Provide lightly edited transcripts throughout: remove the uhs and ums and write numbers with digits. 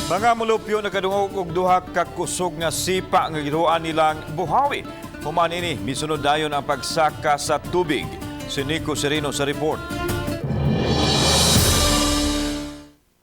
Mga mulupyo nakadungog og duha ka kusog nga sipa nga gituoan nilang buhawi. Human ini, misunod dayon ang pagsaka sa tubig. Si Nico Sereno sa report.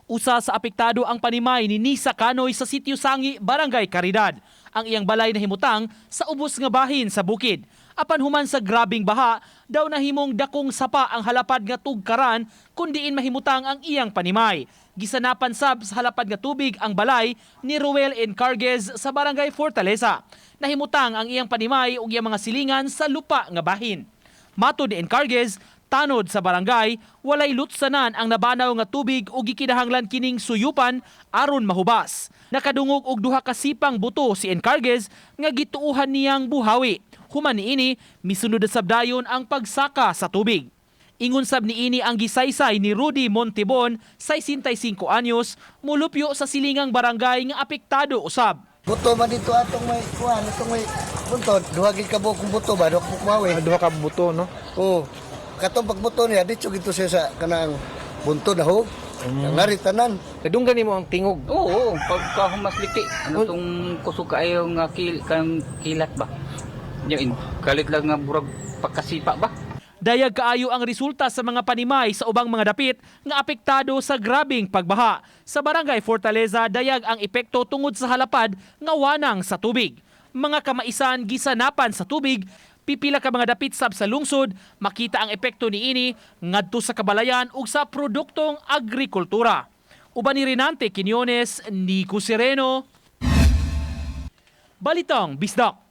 Usa sa apektado ang panimay ni Nisa Canoy sa Sitio Sangi, Barangay Caridad. Ang iyang balay nahimutang sa ubos nga bahin sa bukid. Apan human sa grabing baha, daw nahimong dakong sapa ang halapad nga tugkaran kun diin mahimutang ang iyang panimay. Gisanapan sab sa halapad nga tubig ang balay ni Ruel Encarguez sa Barangay Fortaleza. Nahimutang ang iyang panimay ug iyang mga silingan sa lupa nga bahin. Matod ni Encarguez, tanod sa barangay, walay lutsanan ang nabanaw nga tubig ug gikinahanglan kining suyupan aron mahubas. Nakadungog og duha ka sipang buto si Encarguez nga gituuhan niyang buhawi. Human niini, misunod na sab dayon ang pagsaka sa tubig. Ingon sab niini ang gisaysay ni Rudy Montebon, 65 anyos, mulupyo sa silingang barangay nga apektado usab. Buto man dito atong may kuan, itong may buntod, duha gid ka buok buto ba, duha ka buok mawi. Ah, duha ka buto, no? Oo. Katong pagbuto niya dito gito siya sa kanang buntod na ho. Nari tanan. Nadunggan nimo ang tingog. Oo, pagka humasliki. Ano tong kusog kaayo nga kang kilat ba? Nya in kalit lang nga murag pagkasipa ba? Dayag kaayo ang resulta sa mga panimay sa ubang mga dapit nga apektado sa grabing pagbaha. Sa Barangay Fortaleza, dayag ang epekto tungod sa halapad nga wanang sa tubig. Mga kamaisan gisanapan sa tubig, pipila ka mga dapit sab sa lungsod, makita ang epekto niini ngadto sa kabalayan ug sa produktong agrikultura. Uban ni Renante Quiñones, Nico Sereno, Balitang Bisdak.